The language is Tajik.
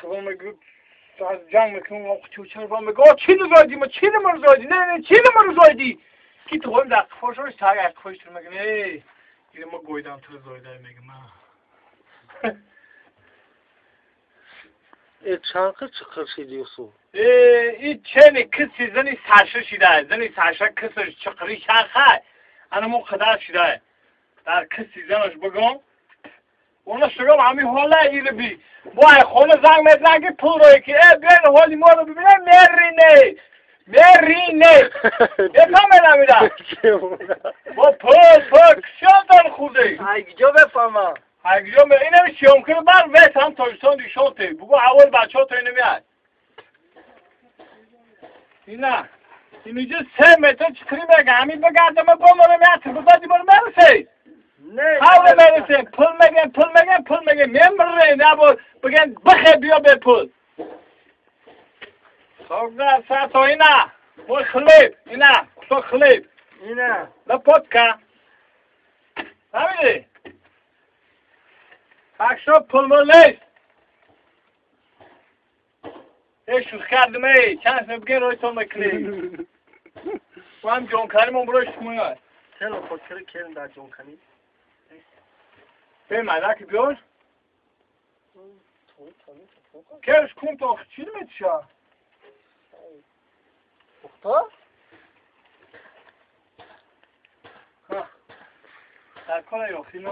мегӯ ҷанг мекунам, чучар мегӯ, о чӣ нузоидӣ, ма чӣ намарзоидӣ, не не чӣ намарзоидӣ, ки ту хоҳим дар қифошош так қифош тур мегӯ, не ире ма гойдам тур зоида мегӯ ма. Э чанқи чиқир шиди Юсуф? Э и чени киси зани саша шида, зани саша кисиш чиқири чанха, ана мо қадар шида. Дар киси занаш бигом, اونا شگام همی حالا ایره بی با خونه زنگ میزنن که پول روی که ای بیاین حالی ما رو ببینه مرینه مرینه بفهمه نمیدم با پول پول کسیان دار خوده ایگجا بفهمم ایگجا اینم شیام کنه بر ویس هم تاجستان دیشان تی بگو اول بچه ها تو اینو میاد اینا اینجا 3 متر چکری بگه همین بگردم با ما رو میاد تربزادی ما رو مرسه حالا مرسه پول میگن پول میگن پول میگن میمره نه با بگن بخه بیا به پول سوگا ساتو اینا мой хлеб اینا кусок хлеб اینا лопатка фаҳмидӣ так что пул мол нест эй шӯх кардем эй чанд сме бигин рӯйтон мекунӣ ҳам ҷонканимон бирои шумояд Тело хотири келин дар ҷонканӣ бе майдаки биёр керш кун то чӣ метиша Пухта? Дар кора ёхино.